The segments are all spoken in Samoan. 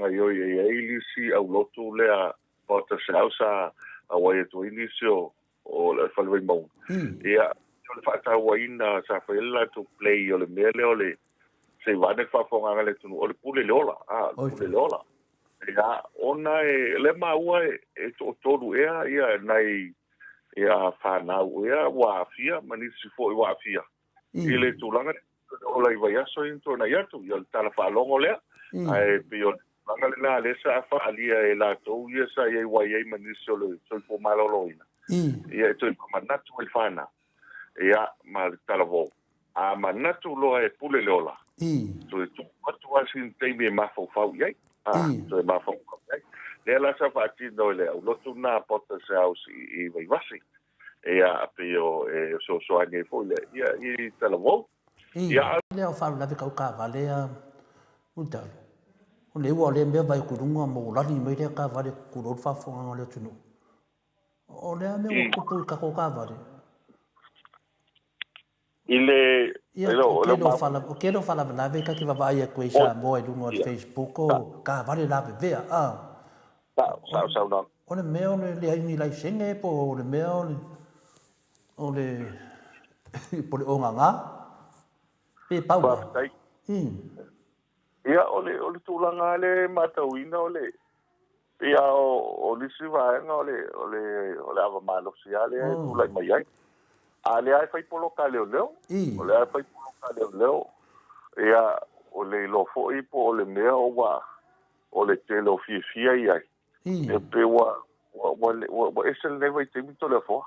Gaioi e i ai nisi aulotu lea Maota Seau sa auai atu ai nisi o o le Fale Vaimauga. Ia, o le faatauaina sa fai ai le latou play o le mea lea o le se i vaeane le faafofogaaga a le atunuu, o le pule le ola, a, o le pule le ola. Ia, ona e, o lea maua e toatolu ea ia nai ia fanau ea ua aafia ma nisi foi ua aafia i le tulaga ola i vaiaso ia na tuanai atu, ia o le tala faalogo lea, ae pei o le tulaga lena lea sa faaalia e latou ia sa i ai ua i ai ma nisi o le soifua maloloina, ia e toe faamanatu ai fanau, ia ma le talavou. A manatu loa e pule le ola, toe tuu atu lava sina taimi e mafaufau i ai, a, toe mafaufau i ai. Lea la sa faatino e le aulotu lena a Potter's House i Vaivase. Ia, pei o e fesoasoani ai foi lea, ia, i talavou. Ia, a. Lea o faalavelave kau kaavale a Mulitalo. O le ua o lea mea vaai atu i luga ma ua lali mai lea kaavale tulou le faafofogaaga a le atunuu. O le a mea ua tupu i tatou kaavale? I le, Ia, o le tele o faalavelave ta te vaavaai atu ai i Samoa i luga o le Facebook o kaavale lavevea, a. O le mea o le leai ni laisene po o le mea o le, o le, po o le ogaga, pe pau lava. Ia, o le, o le tulaga lava lea e matauina o le, pei lava o nisi vaega o le, o le, o le ava malosi lava lea e tulai mai ai. A o lea e fai poloka a leoleo, o lea e fai poloka a leoleo, ia, o le iloa foi po o le mea ua, o le tele o fiafia i ai, e pei ua, ua, ua, ua ese lenei vaitaimi Toleafoa.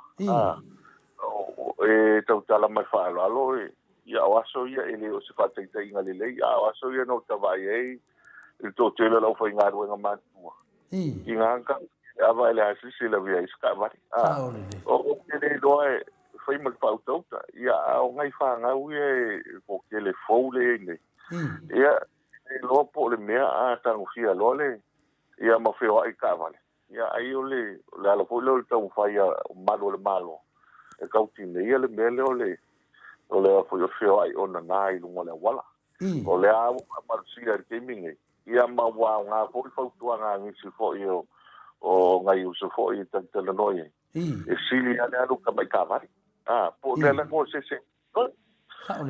E tautala mai faaaloalo, ia o aso ia e le o se faataitaiga lelei, a o aso ia na ou vaai ai i le toatele o le aufaigaluega matutua, i ngā ka ava e le asisi e lavea ai se taavale. O te le iloa e fai ma le faautauta, ia a o ngai fanau ia e toatele fou lea e i ai nei, ia e iloa po o le mea a tagofia loa le ia ma feoai i taavale. Ia ai o le o le ala foi lea o le taumafai a malu o le Malo e tau tineia le mea lea o le o le foi o le feoai onana i luga o le auala. O lea lava ua faamalosia i le taimi nei, ia ma ua aoga foi fautuaga a nisi foi o o nai uso foi e talatalanoa i ai, e sili lava le alu tamai taavale. A, po o le ala ko se se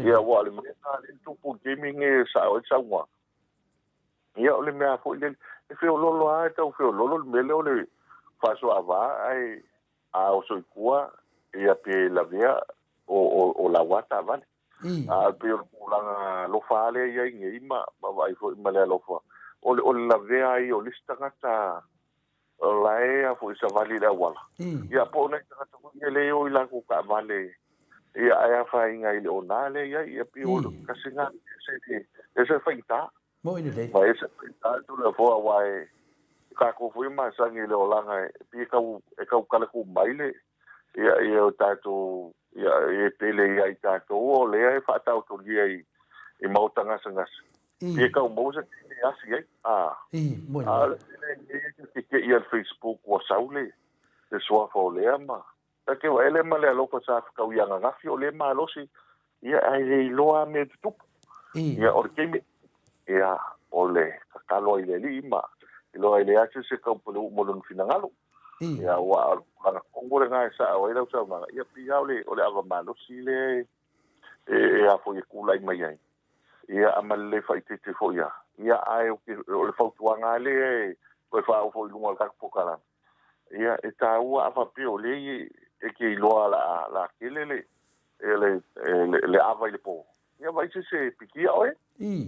Ia ua o le mea lena lea e tupu i le taimi nei e sao ai le saunoaga. Ia o le mea foi lele, e feololo lava, e tau feololo le mea lea o le faasoaava ae a oso i tua, ia pe lavea o, o, o lau lava taavale. A pei o le tulaga alofa lava lea e i ai nei ma, ma vaai foi ma le alofa, o le, o le lavea ai o le isi tagata o la e a foi savali i le auala. Ia po o nai tagata foi ia lea e o i latou taavale, ia ae afaina i le ona lea e i ai, ia pei o le tasi lena ese le, ese le faigata. Moi lelei. Ma ese le faigata le Tulafono aua e tatou foi e masani i le olaga e pei e tau, e tau talatuu mai le, ia, ia o tatou, ia, e pele ia i tatou o lea e faataotolia i, i maota gasegase. Ia tau maua se taimi e asi ai. A, a o le mea e tetee ia le Facebook ua sau le, le suafa o lea ma, ta te vaai lea ma le alofa sa fetau i ananafi o lea malosi, ia ae le iloa lava mea e tutupu. Ia o le taimi, ia o le tatalo ai i le Alii ma iloa ai leai se isi e tau pale uma lona finagalo. Ia aua o le tulaga tonu lena e sao ai lau saunoaga, ia pei lava o le, o le ava malosi lea e, e a foi e tulai mai ai. Ia, a ma le le faaeteete foi lava. Ia, ae o le fautuaga lava lea e toe faaoo foi i luga o le tatou polokalame, ia, e taua a faapea o lea e te iloa o le a tele le, le ava i le po, ia vaai se isi e pikia oe.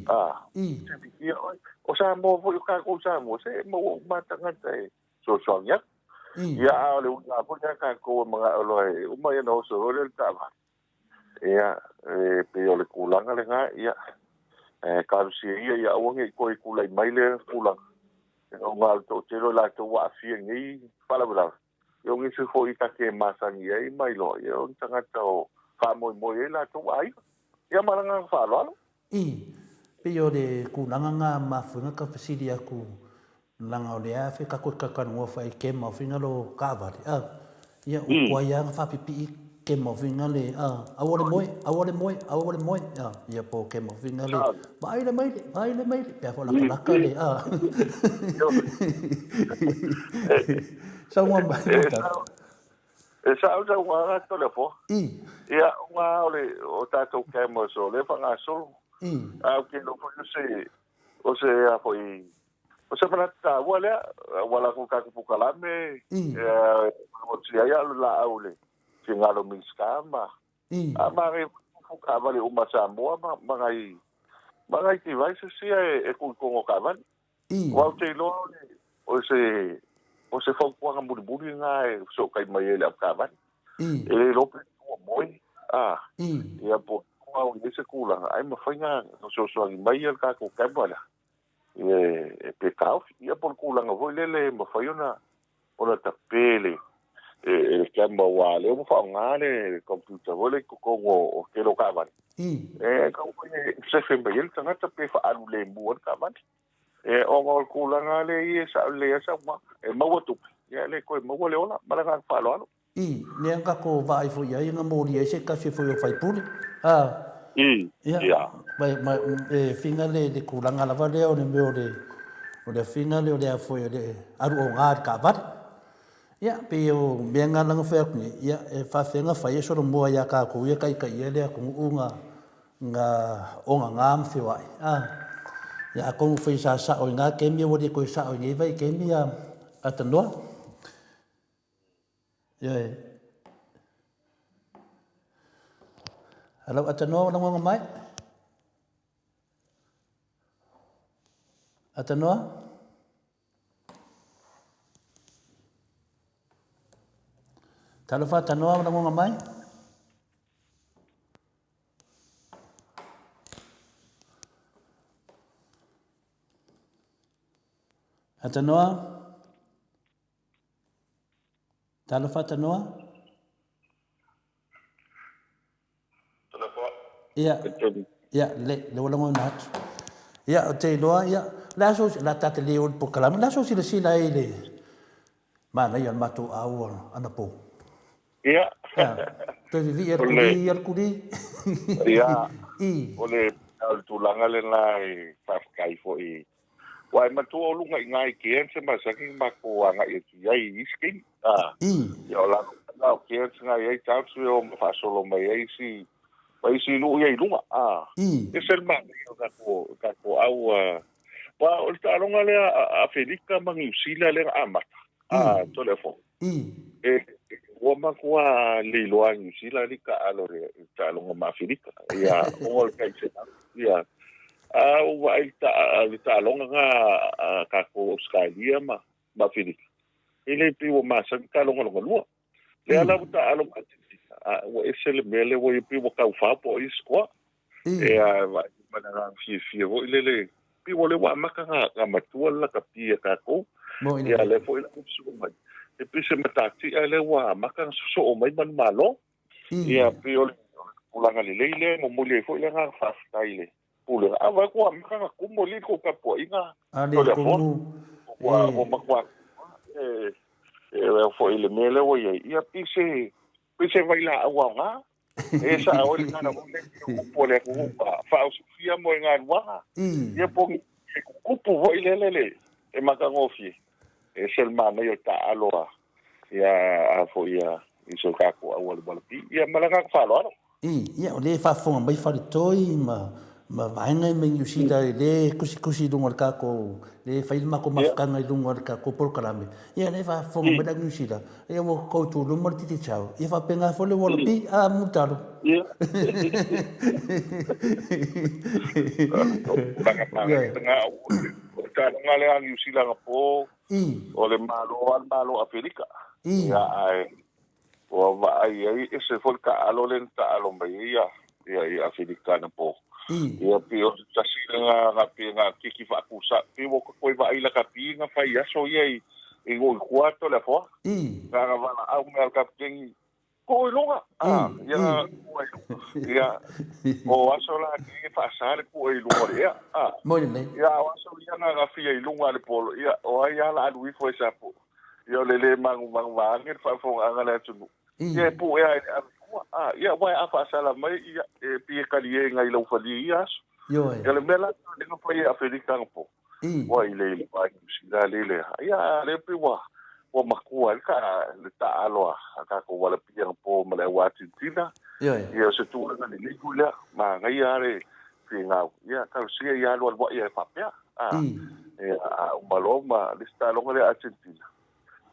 A, se pikia oe. O Samoa foi, o tatou Samoa, se e maua uma lava tagata e fesoasoani atu. Ia, a o le uiga foi lea a tatou e manao loa e uma ona oso loa lea o le taavale. Ia, e pei o le tulaga lena, ia, e talosia ia, ia aua ne i toe tulai mai lea tulaga. Ona o le toatele o i latou ua aafia i nei faalavelave, ia o nisi foi ta te masani ai ma iloa, ia o ni tagata o faamoemoe i ai latou aiga. Ia ma le agaga faaaloalo. I, pei o le tulaga na mafuega ka fesili atu leaga o lea fe tatou e talatalanoa fai kema o finga lo taavale a, ia o tuai a na faapipii. kema finga le a aua le moe aua le moe aua le moe a ia po kema finga le vaai le maile vaai le maile pe a fo lakalaka le a saunoa mai Mulitalo. E sao saunoaga Toleafoa. Ia o ngā o le o tatou cameras o lea e faagasolo. A ou te iloa foi o se o se a foi o se manatu taua lea aua la ko tatou polokalame e motia ai a o le laau i le finagalo o Minisita ma a manaia foi fufu taavale uma a Samoa ma ma nai ma nai devices ia e tuu i totonu o taavale. Aua ou te iloa o le o se o se fautuaga mulimuli lena e fesootai mai ai le avetaavale. E le iloa pe tua moe, a, ia po o tua o i ai se tulaga, ae mafai ona fesoasoani mai le tatou camera lea e pe taofi. Ia po o le tulaga foi lele e mafai ona ona tape le e le camera aua o lea ua faaaoga le computer foi lea i totonu o le tele o taavale. E tatau foi e sefe mai ai le tagata pe faaalu lemu ai le taavale. E ona o le tulaga lea ia e sao lelei ai saunoaga. E maua tupe, ia e le toe maua le ola. Ma le agaga faaaloalo. I, lea na tatou vaai foi i ai na molia ai se tasi foi o faipule. A, I, ia, ia. Ma, ma, e finga le, le tulaga lava lea o le mea o le, o le finga lea o le a foi o le alu oga i le taavale. Ia, pei o mea na lana fai atu nei, ia, e faafefea ona fai e solomua ia tatou ia taitaia le atunuu na, na ogaga ma feoai. A, ia, atonu foi sa sao i na taimi ua le toe sao i nei vaitaimi a, a tanoa. Ioe. Alau atanoa o lagona mai. Atanoa. Talofa atanoa o lagona mai. Atanoa. Talofa Tanoa. Talofa. Ia, ia, le, le ua lagona atu. Ia, o te iloa, ia, le aso, la ta te le o le polokalame, le aso silasila ai le manaia o le matou aua anapo. Ia. Ia, toe vivii e le kuli, ia le kuli. Ia, I. o le, o le tulaga lena e faafetai foi Ua e matua o luga i ina i Cairns e masani ona matou agai atu i ai i isi taimi. A, ia o la la o Cairns na i ai Townsville o ma faasolo mai ai isi ma isi nuu ia i luga. A, ese le manaia o tatou tatou au a aua o le taaloga lea a Afelika ma Niu Sila lea na amata. A, Toleafoa. E ua matua le iloa Niu Sila li taalo le taaloga ma Afelika. Ia, ona o le tai 100. Ia, a ua vaai le taaloga na a tatou Ausetalia ma Afelika, e le pei ua masani taaloga lona lua. Lea la ua taalo ma Atenetina, a ua ese le mea lea ua ia pei ua tau fa po o ai scoa. E a vaai ma le agaga fiafia foi lele, pei ua lea ua amata na matua le lakapi a tatou. Ia lea foi la ua sosoo mai. E pei se matatia lea ua amata na sosoo mai manumalo. Ia pei o le tulaga lelei lea e momoli ai foi le agaga faafetai i le Pulega. A vaai atu ua amata ona tumu alii le tou tapuaiga A le Toleafoa. tumu Ua e. ua matua e e foi i le mea lea ua i ai. Ia pei se pei se vailaau aoga. E sao ai le tala foi lea i upu a le atunuu a faaosofia moegaluaga. Ia po o ni tupu foi lele le e matagofie. E ese le manaia o le taaalo a ia a foi ia i so tatou auala valapi. Ia ma le agaga faaaloalo. I, ia, o lea e faafofoga mai faletoi ma, ma vaega mai Niu Sila e le tusitusi i luga o le tatou, le fai le matou mafutaga i luga o le tatou polokalame. Ia, o lea e faafofoga mai la Niu Sila, ia ua tou tuluma le Titichau. Ia faapena foi le Wallaby, a Mulitalo. Ia. Tulaga manaia o le taaloga lea a Niu Sila anapo o le Malo lava le Malo o Afelika. Ia, ae ua vaai ai, ese foi le taaalo lea na taaalo mai ai ia, ia, ia Afelika anapo. Ia, pei o se tasi lena na pei na kiki faatusa, pei ua toe vaai lakapi na fai aso ia i, i nuu i tua atu o le afoa. Na na valaau mai a le kapiteni, Tuu i luga! A, ia na tuu ai i luga. Ia, o aso la nei e faasa le tuu ai i luga o le ea. A, Moi lelei. ia, o aso ia na gafia i luga le polo, ia, o ai lava la alu ifo e sapo. Ia, o le lē manumanu vaeane le faafofogaaga a le atunuu. Ia, e puea ai le ave. makua. A ia wai a whaasala mai ia e pie kari e ngai lau whali i aso. Ioe. Ia le mea la le nga fai e Aferika nga po. Ua i le le vai sila le le. Ia le pe ua ua makua le ka le ta aloa a ka ko wala pia nga po ma le wa tintina. Ioe. Ia se tu nga le liku lea ma ngai a le fi ngau. Ia ka sia ia lo wa ia papea. A e a umalo ma le sta longa le Argentina.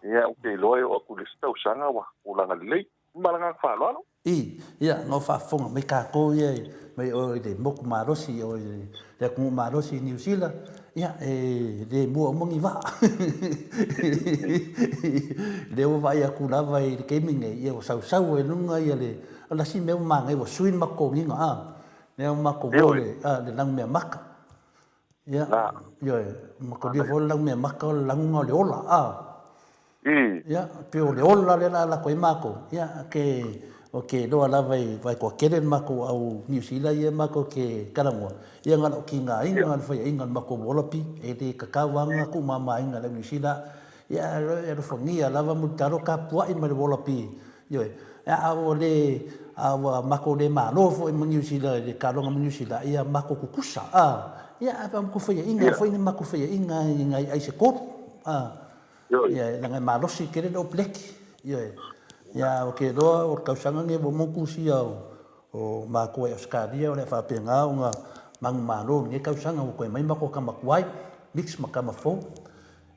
Ia o ke loa o ku le sta usanga wa ulanga le malanga fa lo. I, ia, ngau whaafonga, mai kākou ia, mai o i le moku malosi, o i le atunuu malosi i Niu Sila, ia, e le mua umangi vaa. Le ua vaai atu lava i le taimi nei, ia ua sausau ai luga ia le, o le isi mea ua manaia ua sui le matou toniga, a, lea ua matou o le, a, le lanumeamata. Ia, ioe, matou lia foi le lanumeamata o le lanuga o le ola, a. Ia, pei o le ola lea la lako ai makou, ia, ke, o ke loa lava i vai kua kele le makou au Niu Sila ia makou ke talanoa, ia na o kiga aiga le faiaiga le makou Wallaby, e le kakau anga ku mama aiga le au Niu Sila, ia, e alofagia lava mo le talo kapuai ma le Wallaby, ioe, ia, a ua le, a ua makou le malo foi ma Niu Sila i le kaloga ma Niu Sila, ia makou kukusa, a, ia, a makou faiaiga foi ni makou faiaiga i nai ai se tolu, a. Ia, e laga e malosi tele le Opleki. Ioe. Ia, o ke loa o le tausaga lenei ua uma ona tusia o matou e Ausetalia o le a faapena ona manumalo i lenei tausaga ua toe mai matou tama tuai, mix ma tama fou.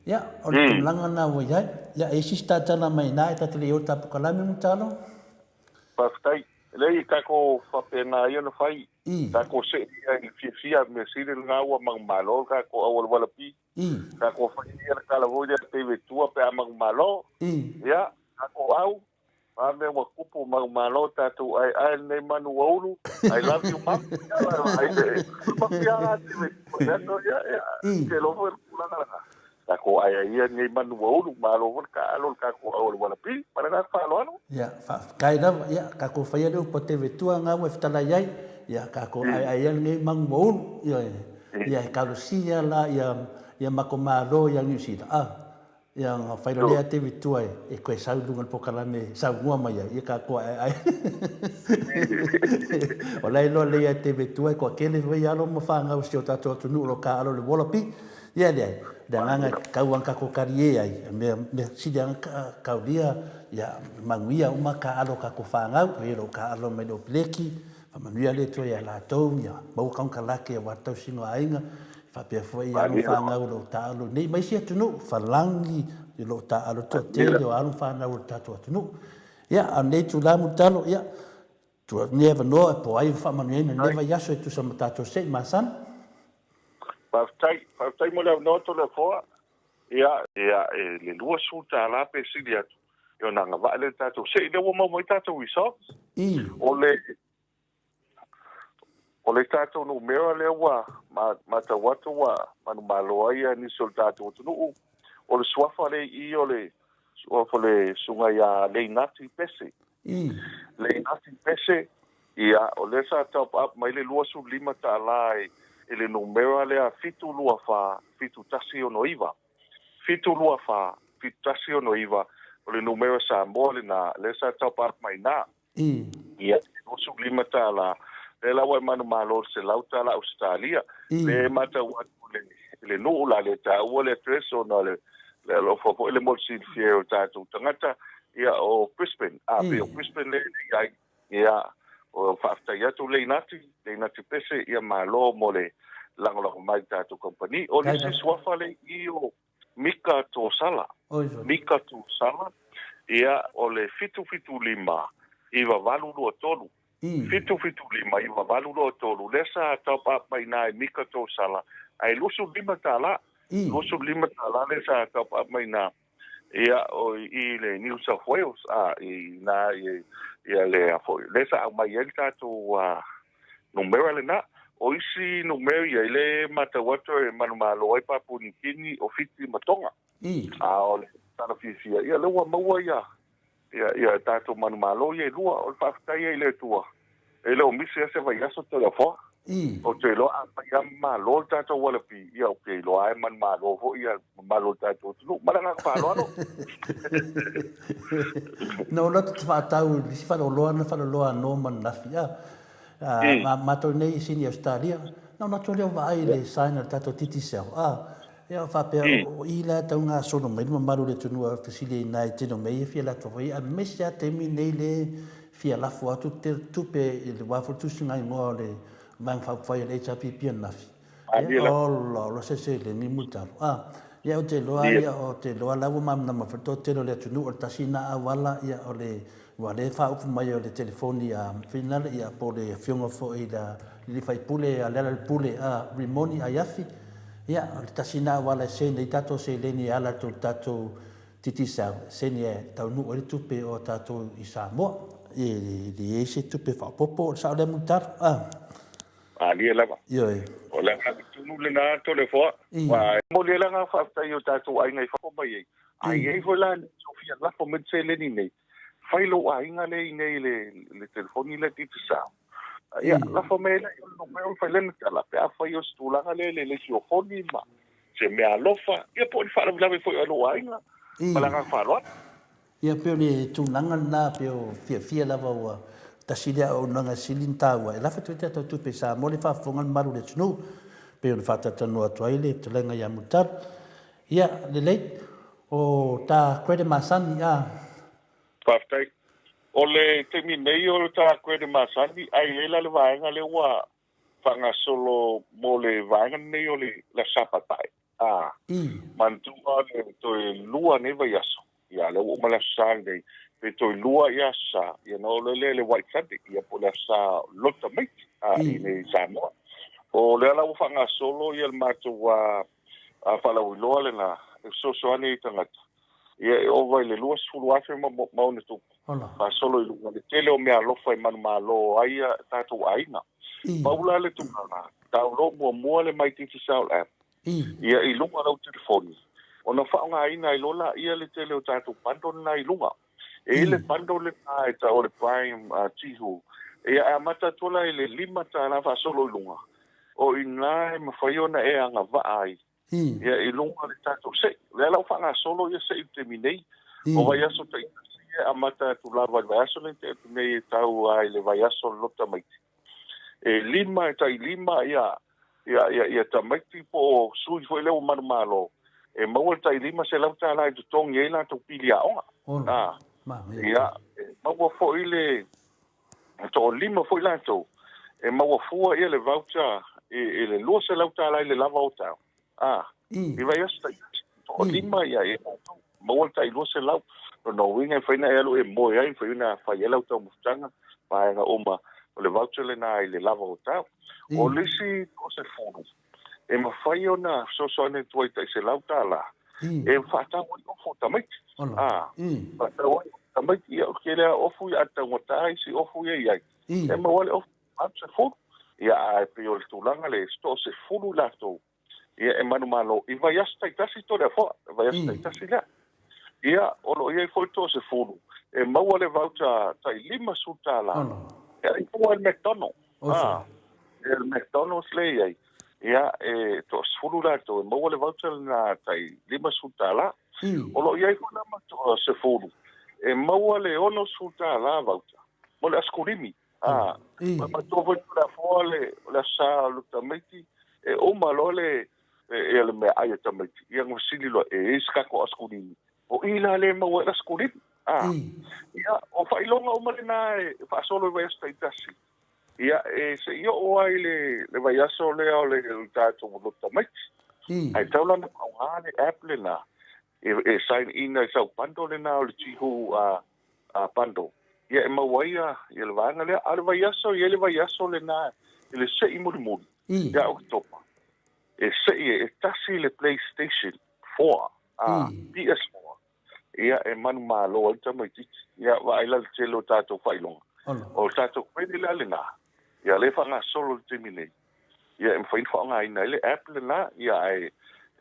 Ia, o le tulaga lena ua i ai. Ia, e i ai se isi tatala mai ina e ta te le i o i le taputagalame Mulitalo? Faafetai. Leai, tatou faapena ia ona fai. Tatou see ia i le fiafia, mea sili lena ua manumalo le tatou aualawalapi. Tatou fai ia le tala foi lea tei tua pe a manumalo. Ia, tatou au, a mea ua tupu manumalo tatou ai ai lenei manu ua ulu. I love you mom. Ia, ai ma fia la tei tua. Ia, ia, ke lo foi le tulaga lena. Tatou ai ai ia lenei manu ua ulu, malo foi le taalo le tatou au le walapi. Ma le agaga faaaloalo. Ia, faafetai lava. Ia, tatou faia le upu a Teve Tua ngā ua e fetalai ai. Ia, tatou ai ai ia lenei manu ua ulu. Ia, ia e kalosia la ia ia matou malo ia Niu Sila. A, ia ona fai loa lea a Teve Tua e toe sau i luga o le polokalame e saunoa mai ai, ia tatou ai ai. O la e iloa lelei e Teve Tua e toatele foi alo ma fanau o si o tatou atunuu o lo o taaalo i le Wallaby. Ia leai, o le agaga e tatau lava ona tatou talie ai, mea, mea sili lava ona taulia, ia manuia uma taaalo a tatou fanau, e o lo o taaalo mai le Opeleki, faamanuia le Atua ia latou, ia maua kaunkalake aua le tausiga o aiga, faapea foi i alo fanau o lo o taaalo nei ma isi atunuu, falagi o lo o taaalo toatele o alo fanau o le tatou atunuu. Ia, a o lenei itula Mulitalo, ia, tuu atu lenei avanoa po o ai e faamanuiaina i lenei vaiaso e tusa ma tatou se'i masani. Faafetai, faafetai mo le avanoa Toleafoa. Ia, ia, e le $20 pe sili atu, ia ona agavaa lea i le tatou se'i lea ua maua mai tatou results. O le, o le tatou numera lea ua matau atu ua manumalo ai nisi o le tatou atunuu, o le suafa lea i i o le suafa o le susuga ia Leinati Pese. Leinati Pese, ia, o lea sa top up mai le $25 i le numera lea 724 7169. 724 7169, o le numera Samoa lena, lea sa top up mai i ina. Ia, $25, lea la ua e manumalo i le $100 Ausetalia. Lea e matau atu i le nuu la le taua le address ona o le alofa foi le mo le silafia e o tatou tagata, ia o Brisbane, a pei o Brisbane lea e i ai. Ia, o faafetai atu Leinati, Leinati Pese, ia malo mo le lagolago mai i le tatou kamupani. O le isi suafa lea i i o Mika Tosala. Mika Tosala, ia, o le 775 9823. 775 9823, lea sa top up mai i ina e Mika Tosala, ae $25. $25 lea sa top up mai i ina. Ia, o i le New South Wales, a, i ina i, ia le, a foi, lea sa aumai ai le tatou numera lena. O isi numera ia, i le matau atu e manumalo ai Papua New Guinea, o Fiti ma Tonga. A o le tala fiafia, ia lea ua maua ia, ia, ia tatou manumalo ia e lua. O le faafetai ai i le Atua, e le o misi lava se vaiaso Toleafoa. Ou te iloa a fai lava ma malo le tatou ualapi, ia ou te iloa lava e manumalo foi le mamalu o le tatou atunuu. Ma le agaga faaaloalo. Na ou alu atu ou te faatau i le isi faleoloa na faleoloa a Norman Lafi a. A matou nei i Sini Ausetalia, na ou alu atu lea ou vaai i le sign a le tatou Digicel a. Ia faapea o i la e tau gasolo mai le mamalu o le atunuu a fesili ai ina i tele o mea ia e fia alu atu ai aemaise lava taimi nei le fia lafo atu tupe i le aua foi le tusiga igoa o le Vaega Faaupufai a le HRPP ananafi. Ia ola ola se seleni mulitalo. A ia ou te iloa ia ou te iloa la ua malamalama foi le toatele o le atunuu o le tasi lena auala ia o le ua le faaupu mai o le telefoni a finale ia po o le afioga foi i le alii faipule a Lealailepule a Rimoni Aiafi. Ia o le tasi lena auala e send ai tatou seleni e ala atu i le tatou Digicel, seni e taunuu ai le tupe o tatou i Samoa. E leai se tupe faaopoopo, o le sao lea Mulitalo? Ah. Malie lava. Ioe. O le agaga tonu lena Toleafoa. Ua momoli ai le agaga faafetai i o tatou aiga i fafo mai ai. A i ai foi la nisi o fia lafo mai le seleni nei, fai lou aiga lea i inei i le telefoni lea Digicel. Ia, lafo mai ai lea i le numera ona fai lea ona tala pe afai o se tulaga lea i le lesiofoni ma se meaalofa, ia po o ni faalavelave foi a lou aiga. Ma le agaga faaaloalo. Ia pei o le tulaga lena, pei o fiafia lava ua tasi lea auaunaga e sili ona taua, e lafo atu ai tatou tupe i Samoa le faafofoga a le mamalu o le atunuu, pei ona faatalatalanoa atu ai le fetalaiga ia Mulitalo. Ia, lelei, o ta credit masani, a. Faafetai. O le taimi nei o le ta credit masani, ae i ai la le vaega lea ua faagasolo mo le vaega lenei o le Aso Sa Paepae. A, manatua le toe lua nei vaiaso, ia lea ua uma le Aso Sa lenei, pe toe lua ia Aso Sa, ia ona oo loa lea i le White Sunday, ia po o le Aso Sa Lota Maiti, a, i inei i Samoa. O lea la ua faagasolo ia le matou faalauiloa lena e fesoasoani i tagata, ia e ova i le 20,000 ma ona tupu, faasolo i luga le tele o meaalofa e manumalo ai ia tatou aiga. Pau la le tulaga, download muamua le My Digicel app, ia i luga o lau telefoni, ona faaaogaina ai loa laia le tele o tatou bundle na i luga. E i ai le bundle lena e tau o le Prime Tihu, ia e amata atu la i le $5 faasolo i luga, o i ina e mafai ona e agavaa ai ia i luga o le tatou sei. O lea la ua faagasolo ia sei i le taimi nei. O vaiaso taitasi e amata atu lava i le vaiaso lenei tea atu nei e tau ai le vaiaso o le Lota Maiti. E lima e tai lima ia ia ia ia tamaiti po o sui foi lea ua manumalo e maua le tai $500 e totogi ai latou pili aoga. A, ia, e maua foi le toalima foi latou e maua fua ia le voucher i le $200 i le lava o tau. A, i vaiaso taitasi, toalima ia e latou, maua le tai 200. Lona uiga e mafai ona e alu e moe ai, e mafai ona fai ai lau taumafataga, vaega uma, o le voucher lena i le lava o tau. O le isi toasefulu, e mafai ona fesoasoani atu ai tai $100 e faatau ai ofu o tamaiti. A, faatau ai ofu o tamaiti, ia o le tele lava o ofu ia a taugata isi ofu ia e i ai, e maua ai le ofu 80. Ia ae pei o le tulaga lea, se toasefulu i latou ia e manumalo i vaiaso taitasi Toleafoa, vaiaso taitasi lea. Ia o lo o i ai foi le toasefulu e maua le voucher tai $50 e ai fua i le McDonald. A, e le McDonald's lea e i ai, ia e toasefulu latou e maua le voucher lena tai $50. O lo o i ai foi la ma toasefulu e maua le $60 voucher mo le asikulimi. A, manatua foi Toleafoa le Aso Sa o le tamaiti, e uma loa le ia le meaai a tamaiti, ia ona fesili loa, e i ai se tatou asikulimi? O i la lea e maua ai le asikulimi. A, ia, o faailoga uma lena e faasolo i vaiaso taitasi. Ia, e se i oo ai le vaiaso lea o le tatou lotu tamaiti. Ae tatau la ona faaaoga le app lena e sign in ai sau bundle lena o le Jihu bundle. Ia e maua ai ia le vaega lea. A o le vaiaso, e i ai le vaiaso lena i le sei mulimuli ia Oketopa. E sei e tasi le PlayStation 4, PS4. Ia e manumalo ai le tamaitiiti. Ia vaai la le tele o tatou faailoga. O le tatou credit la lena, ia lea e faagasolo i le taimi nei. Ia e mafai ona faaaogaina ai le app lena, ia ae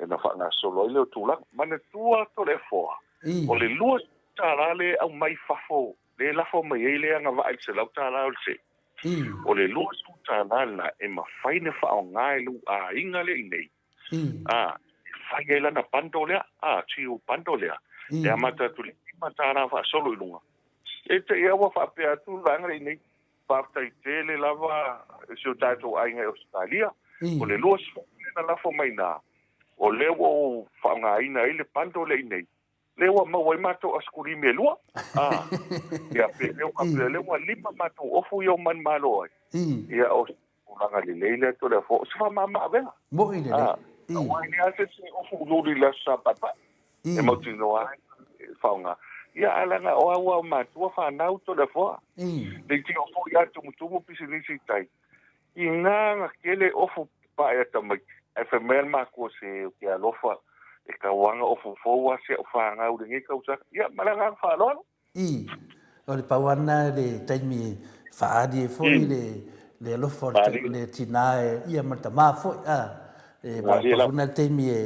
na faagasolo ai lea o tulaga. Manatua Toleafoa, o le $20 lea e aumai fafo, lea e lafo mai ai le agavaa i le $100 o le sei. O le $20 lena e mafai ona faaaoga e lou aiga lea i inei, a, e fai ai lana bundle lea, a, tio bundle lea, e amata atu i le $5 faasolo i luga. E te i ua faapea atu le vaega lea i inei, faafetai tele lava i si o tatou aiga i Ausetalia. O le 20 lea na lafo mai i ina, o lea ua ou faaaogaina ai le bundle lea i inei, lea ua maua ai matou asikulimi e lua. A, ia, pe lea ua faapea, lea ua lima matou ofu ia o manumalo ai. Ia, o se tulaga lelei lea Toleafoa, o se faamama avega. Mo'i lelei. A, aua e leai lava se isi e ofu luli i le Aso Sa Paepae. E mautinoa ai e faaaoga. Ia, ae leaga o au lava o matua fanau Toleafoa. Le iti ofu ia tumutumu pisinisi i tai. I gā tele ofu pae a tamaiti, ae fai mai a le makua se ou te alofa e tauaga ofu fou a si au fanau i lenei tausaga. Ia, ma le agaga faaaloalo. I, o le pau lava lena le taimi e faaali ai foi le, le alofa o le, le tinā e, ia ma le tamā foi, a, e, pau foi lena le taimi e,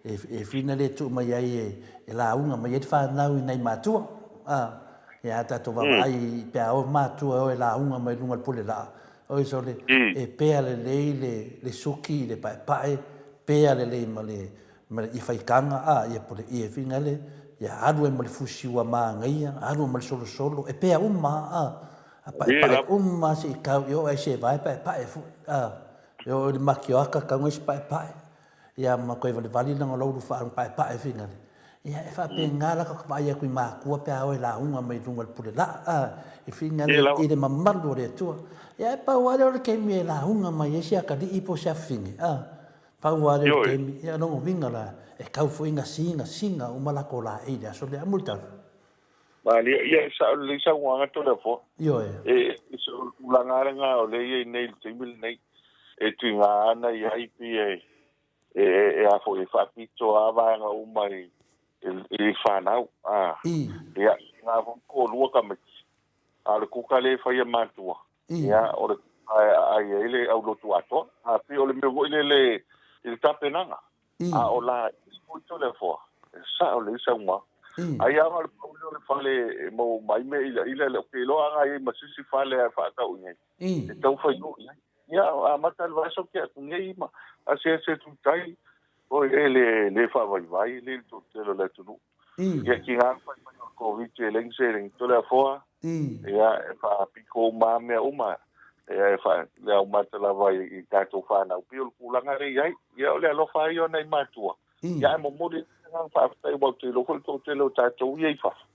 e, e whina le tuu mai ai e, e lauga mai ai le fanau i nai matua, a, ia a tatou vaavaai pe a o matua e o e lauga mai luga o le pule laa, Oi sole, e pea lelei le, le suki i le paepae, pea lelei ma le, ma le ifaikaga, a, ia pule ia finga le, ia alu ai ma le fusi ua māgaia, alu ai ma le solosolo, e pea uma, a, a paepae uma se i kau i o ai se vae paepae foi, a, e oo i le makioaka kau ngai se paepae. Ia ma toe valivali lana loulu faapaepae finale. Ia e faapena la ka vaai atu i matua pe a o e lauga mai luga o le pule laa, a, e finale i le mamalu o le Atua. Ia e pau lava lea o le taimi e lauga mai ai se atalii po o se afafine, a, pau lava lea o le taimi, ia lona uiga la, e tau foi ina sigasiga uma latou laei i le aso lea. Mulitalo. Malie, ia e sao lelei saunoaga Toleafoa. Ioe. E, e so o le tulaga lava lena o lea e i ai nei i le taimi lenei, e tiga ana i ai pei e, e, e, e a foi, e faapito lava vaega uma i, i, i fanau. A, I. ia, tiga foi toalua tamaiti, a o le kuka lea e fai e matua, I. ia, o le kuka e aai ai le aulotu atoa. A, pei o le mea foi lele i le tapenaga. I. A o la i foi Toleafoa, e sao lelei saunoaga. I. Ai lava o le pau lea o le fale e maua uma ai mea ilaila, le ke iloa aga i ai ma sisi fale a e faatau i nei. I. E tau fai o i ai. Ia, amata le vaiaso ke atu nei ma asiasi atu i tai, oi e le, le faavaivai le le toatele o le atunuu. I. Ia ki ngā whai mai o Covid e leng se leng Toleafoa, I. ia e whaapiko uma mea uma. Ia e wha, le au mata lava i, i tātou whānau. Pei o le tulaga lea i ai. Ia o le alofa ai ona i matua. I. Ia e momoli le agaga faafetai aua ou te iloa foi le toatele o tātou ia i fafo.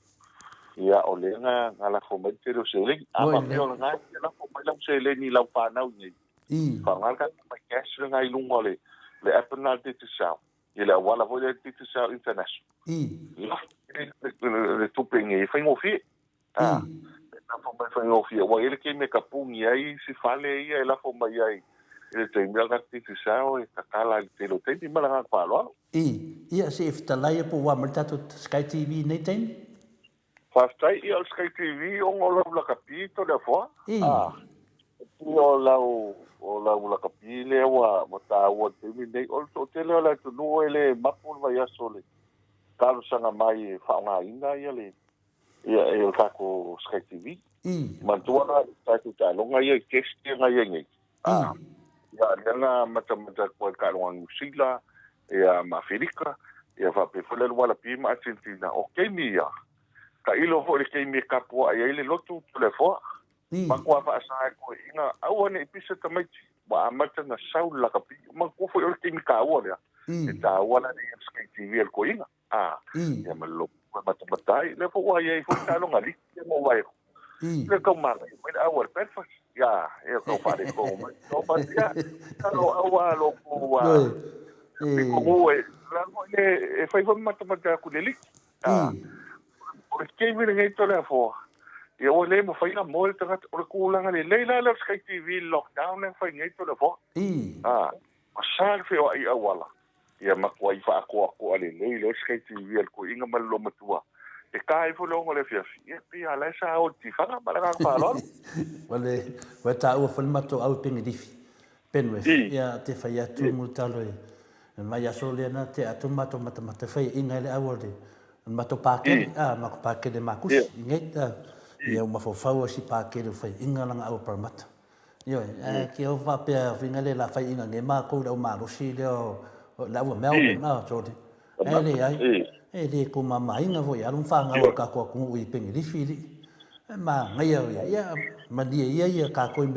Ia o lea na, na lafo mai le tele o seleni. A Moi faapea le. o lena e lafo mai lau seleni i lau whānau nei. I. Whaonga le tatou mai cash lena i lunga o le, le app lena a le Digicel. I le auala foi lea Digicel International. I. Lafo le, le tupe nei e faigofie. I. A, e lafo mai faigofie. Ua i ai le taimi e tapuni ai isi fale ia e lafo mai ai i le taimi a le tatou Digicel e tatala i le tele o taimi ma le agaga faaaloalo. I. Ia, se i fetalai ia po ua mai le tatou Sky TV i nei taimi? Faafetai, ia o le Sky TV ona o lau lakapi Toleafoa. I. A, pei o lau, o lau lakapi lea ua, ua taua i le taimi lenei. O le toatele o le atunuu e le mapu le vaiaso le talosaga mai e faaaogaina ia le, ia, ia le tatou Sky TV. I. Manatua la tatou taaloga ia i test ia na i ai nei. I. A, ia, lea na matamata atu ai i le taaloga a Niu Sila, ia, ma Aferika, ia faapea foi le alu Walapi ma Atenetina. O taimi ia, tailo foi i le taimi e tapuai ai le lotu Toleafoa. I. Matua faasa e toeaiina, aua ne i pisa tamaiti, ua amata ona sau le lakapi. Manatua foi o le taimi taua lea, I. e taua la le Sky TV a le toeaina. A, I. ia ma le lotu e matamata ai. Lea foi ua i ai foi taaloga liki ia ma uaea. I. Le tau manaia mai le au a le breakfast. Ia, ia tau faaletonu mai. No, but ia, lo au a lo ku a. Ioe. E kogu e, la foi le, e fai foi matamata atu le liki. I. O le taimi lenei Toleafoa, ia ua le mafai ona moe le tagata. O le tulaga lelei la lea o le Sky TV i le lockdown lea na fai nei Toleafoa. I. A, ua sa le feoai auala. Ia matuai faakoakoa lelei loa le Sky TV a le toeaina ma le loomatua. E ta ifo le 6 o le afiafi, ia pei lava la e sa o i le tifaga ma le agaga faaaloalo. Ua le, ua taua foi le matou au i Penelifi, Penrith, ia te fai atu Mulitalo i le vaiaso lea na tea atu matou matamata faiaina ai le au o le matou pakele, a, matou pakele makusi i nei, a, ia ua mafaufau ai si pakele o faiaina lana au a Parramatta. Ioe, ae ke o faapea faiga lea o le a faiaina nei matou i le aumalosi lea o le au a Melbourne, a, sorry. Ae leai, e le tumamaina foi i alo ma fanau a le tatou atunuu i Penelifi alii. E manaia ia, ia malie ia ia tatou i.